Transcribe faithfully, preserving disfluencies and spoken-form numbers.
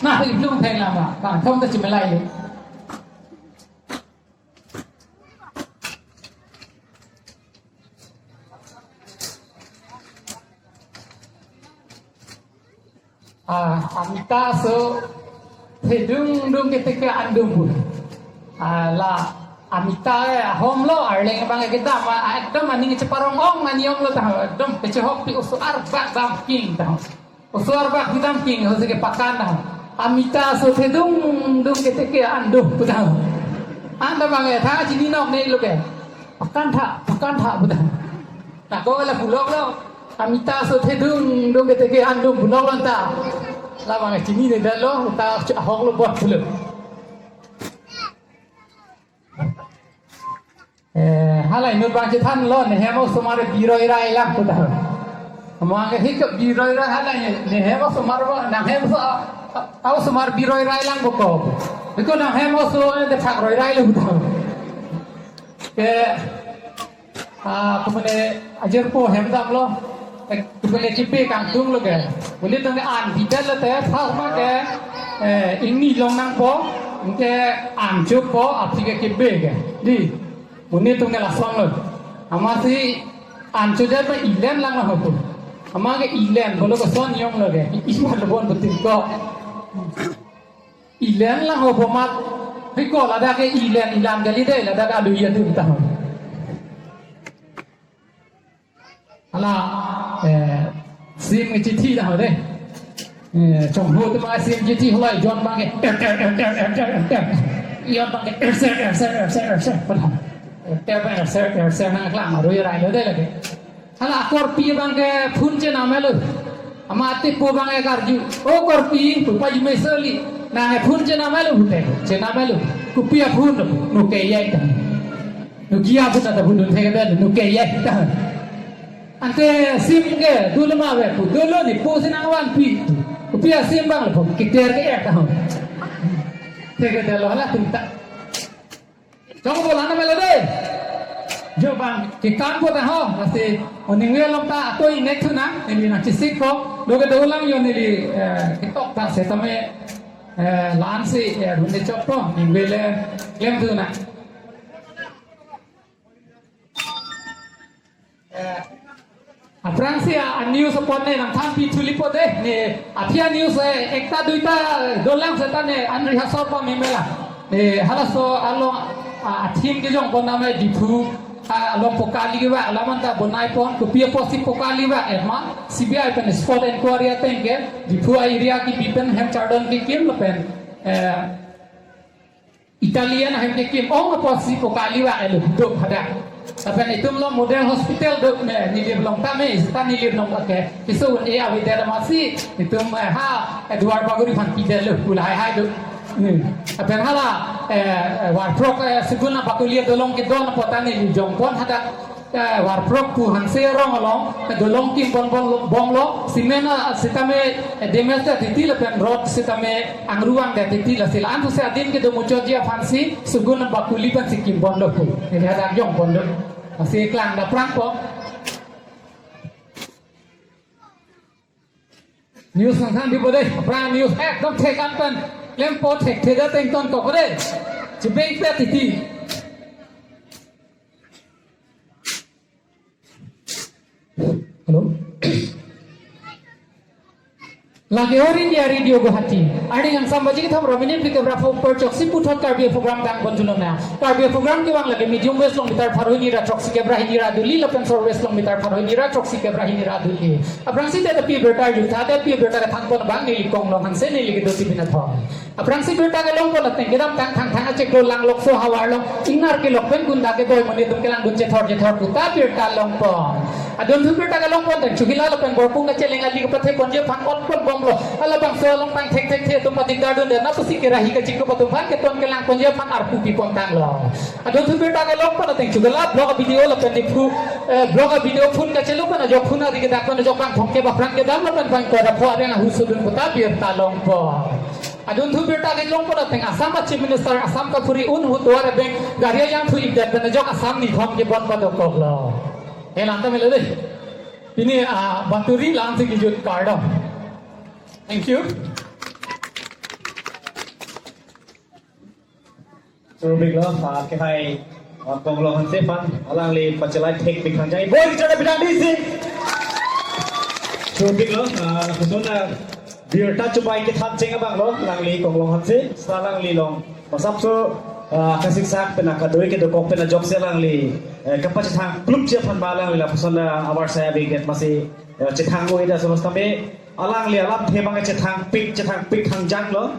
Nah, iblung theng lama. Bang thom ta chimelai. Ah, amita aso thedung dung keteke andum pu. Ah, la amita, eh, ahom lo, arleng abang kedam, ah, ekdom aning cheparong ong, ani ong lo ta, ekdom pechehok pi oso arbak damking ta. Oso arbak kedamking, oso ke pakan ta. Amita aso thedung dung keteke andum pu ta. Anta abang, eh, tha chini nok ne lo ke. Pakan tha, pakan tha pu ta. Nako la pulok lo. Amita aso thedung dung keteke andum pulok lo ta. Labang chini ne dalo ta, ahok lo bot pulo. Eh, hala inut bang chethan lo, nehem osomar biroi rai lang pu ta. Amang ke hik biroi rai hala ne, nehem osomar ba, nanghem so, osomar biroi rai lang pu ko. Biko nanghem oso, eh, de phak roi rai lo pu ta. Ke, ah, kumane ajirpo hem damlo, eh, kumane kipe kangtung lo ke. Buli tong ke an bidal lo te, phak ma ke, eh, ingni long nangpo, ke an chokpo, aphi ke kipe ke. Di, buli tong ke lason lo. Amatsi an chojat ma ilen lang lo pu. Ama ke ilen, bolo ke son yong lo ke. Iman lo bon betul ko. Ilen lang ho bomat, biko ladak ke ilen ilan kali de, ladak alu iya tu ta. Hala, eh, sim ke chithi ta ho de. Eh, chongho tu ma sim chithi holai jon bang ke, er, er, er. Ion bang ke, er, ser, er, ser, er, ser, er, ser. Padahal. Er, er, er, ser, er, ser, nang klang, aru ya rai lo de lagi. Hala akorpi bang ke phone chenam lo. Ama atipo bang ke karju. O korpi, pu pajumeseli. Nang ke phone chenam lo pute. Chenam lo. Kopi aphone, no ke yai ta. No kia phone ta phone thek ta, no ke yai ta. Ante sim ke dolo ma ve pu. Dolo ne pu si nangvanpi. Kopi asim bang lo pu. Kiter ke ek ta. Thek ta lo hala tum ta. Chong bola na melo de. Jo bang, kekang po ta ho, lasi, o ningve along ta atoi nek thu nang, neli nangchesik ko, lo ke dolang jo neli, eh, ketok ta setame, eh, la-an si, eh, runde chok po, ningve le, klem thu nang. Eh, aphrangsi a, a news apot ne nangthanpi thulipo de, ne aphi a news, eh, ekta duita dolang seta ne an rehearsal pa mimela. Ne halaso along, a, a theme kejong pon name Diphu, a, along pokali kevak, alam anta bonai pon, kopi apotsi pokali vak, eh, ma, C B I pen spot inquiry ateng ke, Diphu a area kipi pen hem chardon kekim lapen, eh, Italian ahem kekim ong apotsi pokali vak elo dok hadak. Lapen itum lo model hospital dok ne neli along tame, seta neli along ke. Kiso un e avi der masi itum, eh, ha, eh, Duar Bagori aphan pidelo pu lahai hai dok. Hmm. Lapen hala, eh, eh, Warprok, eh, Sugun Bakoli adolong kedon apot ta neli jongpon hadak. Eh, Warprok pu Hanse arong along, eh, dolong kim bon bon bom lo, cement, ah, sitame, eh, damage ta titi lapen rod sitame angruang ta titi, lasi la-an pusi adin kedo muchotji aphansi Sugun Bakoli pensi kim bon lo pu. Neli hadak jong bon lo. Lasi klang dapprang po. News nangthanpipo de, aphrang news ekdom thek an pen klempo, thekthe det ateng tonkok de. Chebeng pet titi. Hello. Lake All India Radio Guwahati. Arni kangsam baji kethom ra minit phlikep ra pho apor choksi puthot Karbi program kangpon julong na. Karbi program kevang lake medium wave along meter pharo hini ra throksi kep ra hini ra duli lapen short wave along meter pharo hini ra throksi kep ra hini ra duli. Aphrangsi det api abirta arjutha, det api abirta kethang pon abang neli Konglong Hanse, neli kedo Tibin Athon. Aphrangsi birta kelong pon ateng kedamtang Thangthang achiklo Langlokso havar along ingnar kelok pen gunda kedoi monit atum kelangdun chethor chethor puta birta long pon. Adunthu birta kelong pon ateng Chokihola lapen Borpung kacheleng ali kepathe ponji aphan ot pon bomlo. Halabangso along tang thekthekthe atum padik dardun de, na pusi kerahi kachiklo atum aphan keton kelang ponji aphan arpu pi pon tanglo. Adunthu birta kelong pon ateng Chokihola block a-B D O lapen Diphu, eh, block a-B D O phone kachelo pen ajok phone ari kedak pen ajok bang thomkep aphrang kedam lapen bang koda pho areng ahu sudun puta birta long pon. Adunthu birta kelong pon ateng Assam a-Chief Minister Assam kaphuri un hu tovar abeng gari ayang thu-ik det pen ajok Assam nithom kebon padokoklo. Elang ta melo de. Pini, ah, baturi la-ansi kejut, kardom. Thank you. Rubik lo, ah, kehai, ah, Konglong Hanse aphan, alangli pachelai thek pik thangjang. Boi kechara pidang disi. Rubik lo, ah, lapuson, ah, birta chubai kethan cheng abang lo, alangli Konglong Hanse, seta alangli along. Masapso, ah, kasiksak pen akadoi kedokok pen ajoksi alangli, eh, kapachethang plupji aphan ba alangli lapuson, ah, avarsai ave get masi, eh, chethang mo ida solos tame, alangli alamthe abang chethang pik, chethang pik thangjang lo.